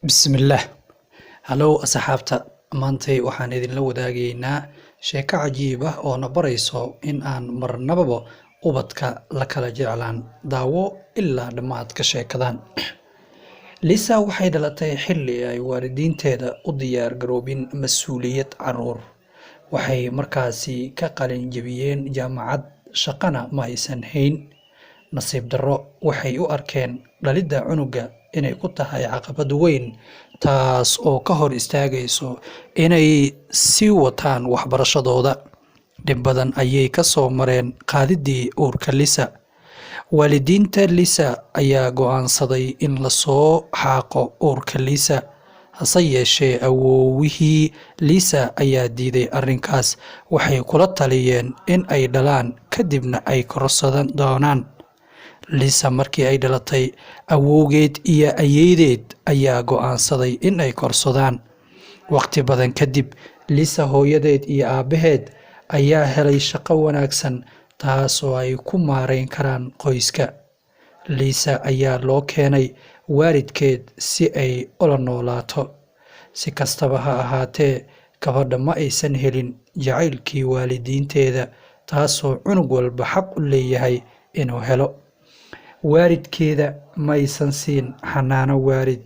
Bismillaah. Halow asxaabta, maantay waxaan idinla wadaagaynaa sheeko cajiib ah oo na barayso in aan marnababa ubadka la kala jeclaan. Daawo ilaa dhammaadka sheekadan. Lisa waxay dhalatay xilli ay waalidiinteeda u diyaar garoobin mas'uuliyad carruur. Waxay markaasi ka qalin jebiyeen jaamacad, shaqana ma aysan hayn. Nasiib darro, waxay u arkeen dhalidda cunuga inay ku tahay caqabad weyn, taas oo ka hor istaagayso inay sii wataan waxbarashadooda. Dhib badan ayay ka soo mareen qaadiddii uurka Lisa. Waalidiinta Lisa ayaa go'aansaday in la soo xaaqo uurka Lisa, hase yeeshee awoowihii Lisa ayaa diiday arrinkaas. Waxay kula taliyeen in ay dhalaan kadibna ay kororsan doonaan. Lisa markii ay dhalatay, awowgeed iyo ayeeydeed ayaa go'aansaday in ay korsadaan. Waqti badan kadib, Lisa hooyadeed iyo aabbaheed ayaa helay shaqo wanaagsan, taas oo ay ku maareyn karaan qoyska. Lisa ayaa loo keenay waalidkeed si ay ula noolaato. Si kastaba ha ahaatee, gabadha ma aysan helin jacaylkii waalidiinteeda, taasoo cunug walba xaq u leeyahay inuu helo. Waalidkeeda ma aysan siin xanaano waalid.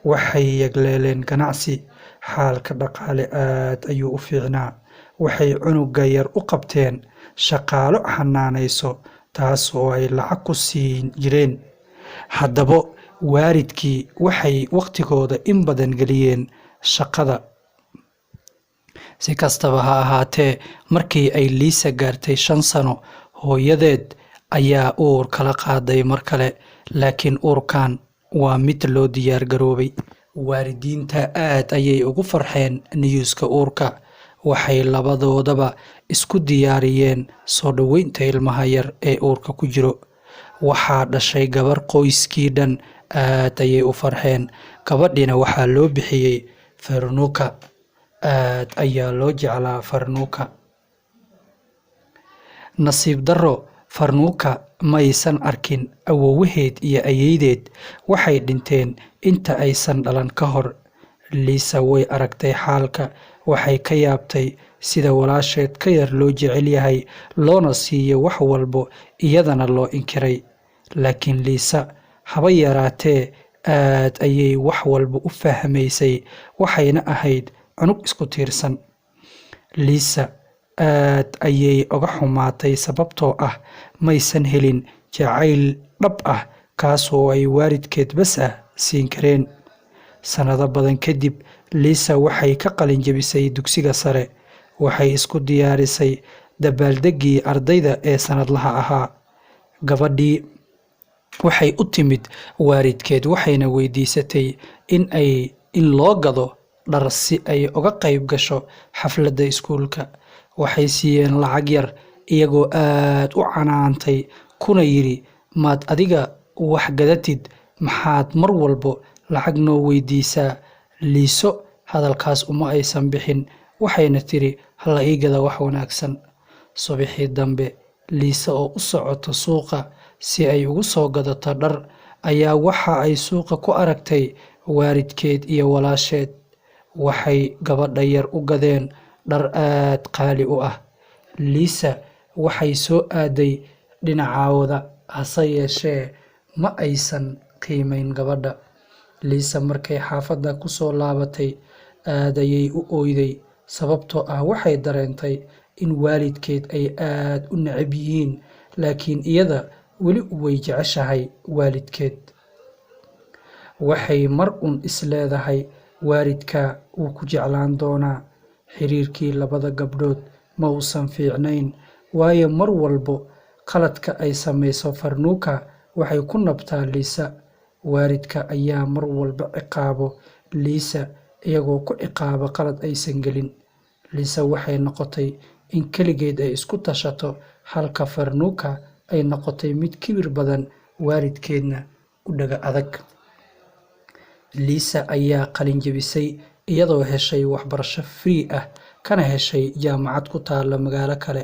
Waxay yagleeleen ganacsi. Xaalka dhaqaale aad ayuu u fiicnaa. Waxay cunuga yar u qabteen shaqaalo xanaanayso, taas oo ay lacag ku siin jireen. Haddaba waalidkii waxay waqtigooda in badan geliyeen shaqada. Si kastaba ha ahaatee, markii ay Lisa gaartay 5 sano, hooyadeed ayaa uur kala qaaday mar kale, laakiin uurkan waa mid loo diyaar garoobay. Waalidiinta aad ayay ugu farxeen niyuuska uurka. Waxay labadoodaba isku diyaariyeen soo dhoweynta ilmaha yar ee uurka ku jiro. Waxaa dhashay gabar, qoyskii dhan aad ayay u farxeen. Gabadhiina waxaa loo bixiyey Farnuuka. Aad ayaa loo jeclaa Farnuuka. Nasiib darro, Farnuuka ma aysan arkin awoowaheed iyo ayeeydeed. Waxay dhinteen inta aysan dhalan ka hor. Lisa way aragtay xaalka. Waxay ka yaabtay sida walaasheed ka yar loo jecel yahay, loona siiyo wax walbo, iyadana loo inkiray. Laakiin Lisa haba yaraatee aad ayay wax walba u fahmaysay, waxayna ahayd cunug isku tiirsan. Lisa aad ayay uga xumaatay sababtoo ah maysan helin jacayl dhab ah, kaas oo ay waalidkeed bas ah siin kareen. Sanado badan kadib, Lisa waxay ka qalin jebisay dugsiga sare. Waxay isku diyaarisay dabaaldeggii ardayda ee sanadlaha ahaa. Gabadhii waxay u timid waalidkeed, waxayna weydiisatay in loo gado dhar si ay uga qayb gasho xafladda iskuulka. Waxay siiyeen lacag yar, iyagoo aad u canaantay kuna yidhi, "Maad adiga wax gadatid? Maxaad mar walbo lacag noo weydiisaa?" Liiso hadalkaas uma aysan bixin, waxayna tiri, "Hala ii gada wax wanaagsan." Subaxii dambe, Liisa oo u socoto suuqa si ay ugu soo gadato dhar ayaa waxa ay suuqa ku aragtay waalidkeed iyo walaasheed. Waxay gabadha yar u gadeen dhar aad qaali u ah. Lisa waxay soo aaday dhinacooda, hase yeeshee ma aysan qiimeyn gabadha. Lisa markay xaafadda ku soo laabatay, aad ayay u ooyday, sababtoo ah waxay dareentay in waalidkeed ay aad u neceb yihiin, laakiin iyada weli way jeceshahay waalidkeed. Waxay mar uun is leedahay waalidkaa wuu ku jeclaan doonaa. Xiriirkii labada gabdhood ma uusan fiicnayn, waayo mar walbo qaladka ay samayso Farnuuka waxay ku nabtaa Lisa. Waalidka ayaa mar walba ciqaabo Lisa, iyagoo ku ciqaaba qalad aysan gelin. Lisa waxay noqotay in keligeed ay isku tashato, halka Farnuuka ay noqotay mid kibir badan, waalidkeedna u dhaga adag. Lisa ayaa qalin jebisay iyadoo heshay waxbarasho free ah, kana heshay jaamacad ku taalla magaalo kale.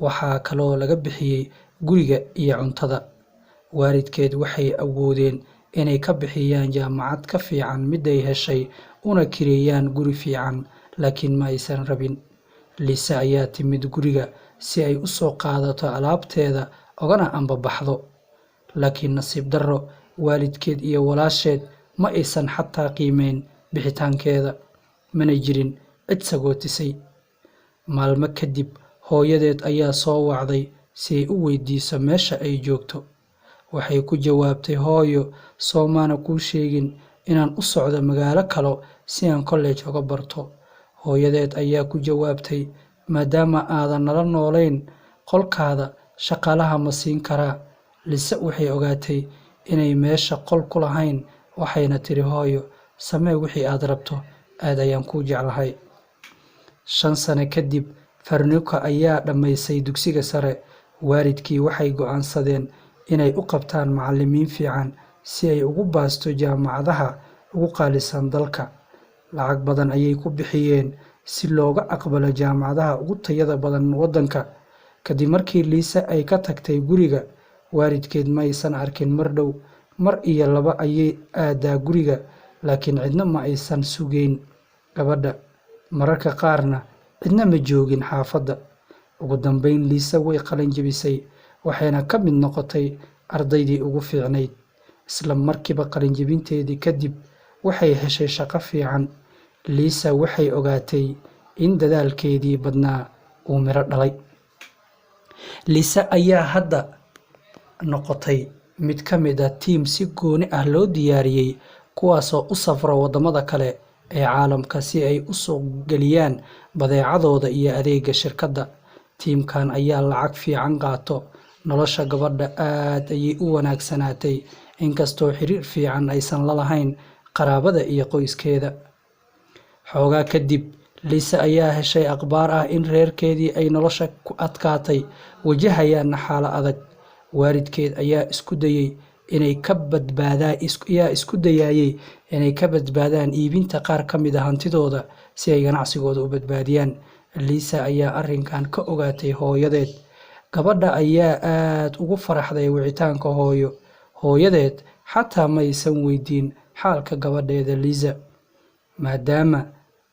Waxaa kaloo laga bixiyey guriga iyo cuntada. Waalidkeed waxay awoodeen inay ka bixiyaan jaamacad ka fiican miday heshay una kireeyaan guri fiican, laakiin ma aysan rabin. Lisa ayaa timid guriga si ay u soo qaadato alaabteeda ogana ambabaxdo, laakiin nasiib darro waalidkeed iyo walaasheed ma aysan xataa qiimeyn bixitaankeeda, mana jirin cid sagootisay. Maalmo kadib hooyadeed ayaa soo wacday si ay u weydiiso meesha ay joogto. Waxay ku jawaabtay, hooyo, soo maana kuu sheegin inaan u socdo magaalo kale si aan college uga barto. Hooyadeed ayaa ku jawaabtay, maadaama aadan nala noolayn qolkaada shaqaalaha ma siin karaa. Lisa waxay ogaatay inay meesha qol ku lahayn, waxayna tiri, hooyo, samee wixii aad rabto, aad ayaan kuu jeclahay. 5 sano kadib Veronica ayaa dhammaysay dugsiga sare. Waalidkii waxay go'aansadeen inay u qabtaan macallimiin fiican si ay ugu baasto jaamacadaha ugu qaalisan dalka. Lacag badan ayay ku bixiyeen si looga aqbalo jaamacadaha ugu tayada badan waddanka. Kadib markii Lisa ay ka tagtay guriga, waalidkeed ma aysan arkin mar dhow. Mar iyo laba ayay aadaa guriga, laakiin cidna ma aysan sugeyn gabadha. Mararka qaarna cidna ma joogin xaafadda. Ugu dambeyn Lisa way qalin jebisay, waxayna ka mid noqotay ardaydii ugu fiicnayd. Isla markiiba qalin jebinteedii kadib waxay heshay shaqo fiican. Lisa waxay ogaatay in dadaalkeedii badnaa uu miro dhalay. Lisa ayaa hadda noqotay mid ka mid ah tiim si gooni ah loo diyaariyey, kuwaasoo u safra waddamada kale ee caalamka si ay u suuq geliyaan badeecadooda iyo adeegga shirkadda. Tiimkan ayaa lacag fiican qaato. Nolosha gabadha aad ayay u wanaagsanaatay, inkastoo xiriir fiican aysan la lahayn qaraabada iyo qoyskeeda. Xoogaa kadib Lisa ayaa heshay akhbaar ah in reerkeedii ay nolosha ku adkaatay, wajahayaanna xaalo adag. Waalidkeed ayaa isku dayay inay ka badbaadaan ayaa isku dayayay inay ka badbaadaan iibinta qaar ka mid ah hantidooda si ay ganacsigooda u badbaadiyaan. Lisa ayaa arrinkan ka ogaatay hooyadeed. Gabadha ayaa aad ugu faraxday wicitaanka hooyo. Hooyadeed xataa ma aysan weydiin xaalka gabadheeda Lisa, maadaama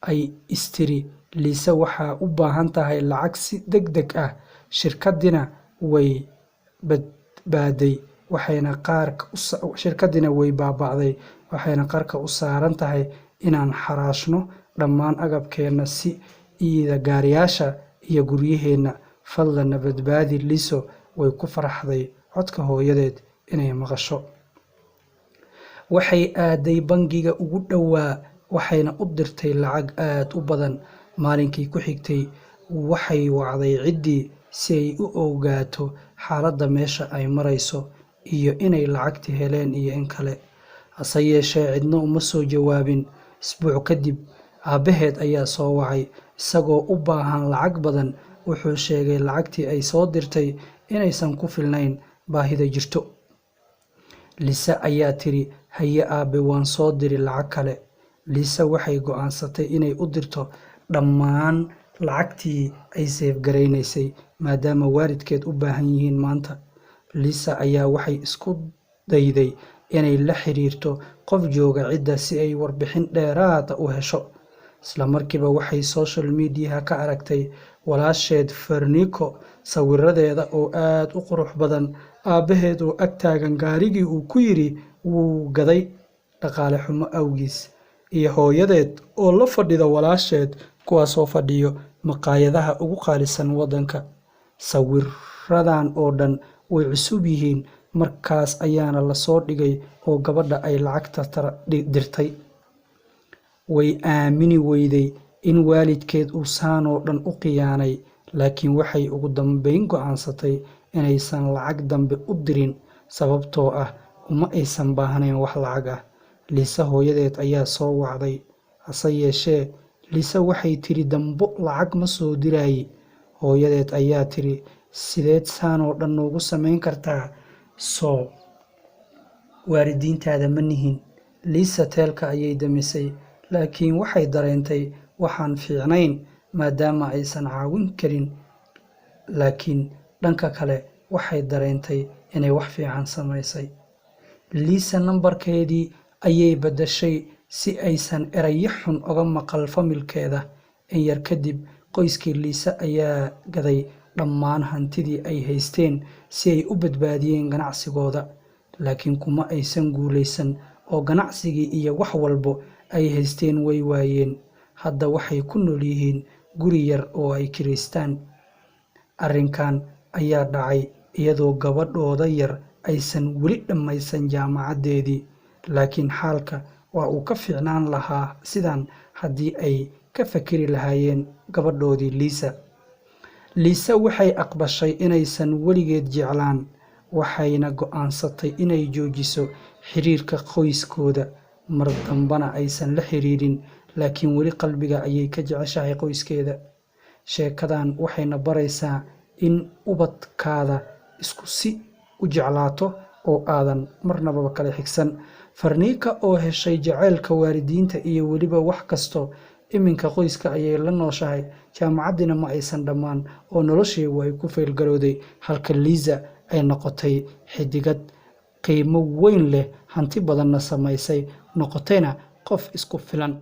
ay istiri Lisa waxaa u baahan tahay lacag si degdeg ah. Shirkadina way badbaaday, waxayna qaarka shirkadina way baaba'day, waxayna qarka u saaran tahay inaan xaraashno dhammaan agabkeena si iida gaariyaasha iyo guryaheenna. Fadlan na badbaadi. Lisa way ku faraxday codka hooyadeed inay maqasho. Waxay aaday bangiga ugu dhowaa, waxayna u dirtay lacag aad u badan. Maalinkii ku xigtay waxay wacday ciddii si ay u ogaato xaaladda meesha ay marayso iyo inay lacagtii heleen iyo in kale. Hase yeeshee cidna uma soo jawaabin. Isbuuc kadib aabbaheed ayaa soo wacay isagoo u baahan lacag badan. Wuxuu sheegay lacagtii ay soo dirtay inaysan ku filnayn baahida jirto. Lisa ayaa tiri, haye aabe, waan soo diri lacag kale. Lisa waxay go'aansatay inay u dirto dhammaan lacagtii ay save garaynaysay, maadaama waalidkeed u baahan yihiin maanta. Lisa ayaa waxay isku dayday inay la xiriirto qof jooga cidda si ay warbixin dheeraad ah u hesho. Isla markiiba waxay social media ka aragtay walaasheed Veronica sawiradeeda oo aad u qurux badan, aabbaheed oo ag taagan gaarigii uu ku yiri wuu gaday dhaqaale xumo awgiis, iyo hooyadeed oo la fadhida walaasheed, kuwaasoo fadhiyo maqaayadaha ugu qaalisan waddanka. Sawiradan oo dhan way cusub yihiin, markaas ayaana la soo dhigay oo gabadha ay lacagta dirtay. Way aamini weyday in waalidkeed uu saan oo dhan u khiyaanay, laakiin waxay ugu dambeyn go'aansatay inaysan lacag dambe u dirin, sababtoo ah uma aysan baahnayn wax lacag ah. Lisa hooyadeed ayaa soo wacday, hase yeeshee Lisa waxay tiri dambo lacag ma soo diraayi. Hooyadeed ayaa tiri, sideed saan oo dhan noogu samayn kartaa? Soo waalidiintaada ma nihin. Lisa teelka ayay damisay, laakiin waxay dareentay waxaan fiicnayn maadaama aysan caawin karin, laakiin dhanka kale waxay dareentay inay wax fiican samaysay. Lisa nambarkeedii ayay beddeshay si aysan erayo xun uga maqal familkeeda. In yar kadib, qoyskii Lisa ayaa gaday dhammaan hantidii ay haysteen si ay u badbaadiyeen ganacsigooda, laakiin kuma aysan guuleysan oo ganacsigii iyo wax walbo ay haysteen way waayeen. Hadda waxay ku nool yihiin guri yar oo ay kireystaan. Arrinkan ayaa dhacay iyadoo gabadhooda yar aysan weli dhammaysan jaamacaddeedii, laakiin xaalka waa uu ka fiicnaan lahaa sidan haddii ay ka fakari lahaayeen gabadhoodii Lisa. Lisa waxay aqbashay inaysan weligeed jeclaan, waxayna go'aansatay inay joojiso xiriirka qoyskooda, mar dambana aysan la xiriirin, laakiin weli qalbiga ayay ka jeceshahay qoyskeeda. Sheekadan waxayna baraysaa in ubadkaada isku si u jeclaato oo aadan marnaba kala xigsan. Farniika oo heshay jacaylka waalidiinta iyo weliba wax kasto, iminka qoyska ayay la nooshahay, jaamacaddiina ma aysan dhammaan oo noloshii way ku faylgarowday, halka Lisa ay noqotay xiddigad qiimo weyn leh, hanti badanna samaysay, noqotayna qof isku filan.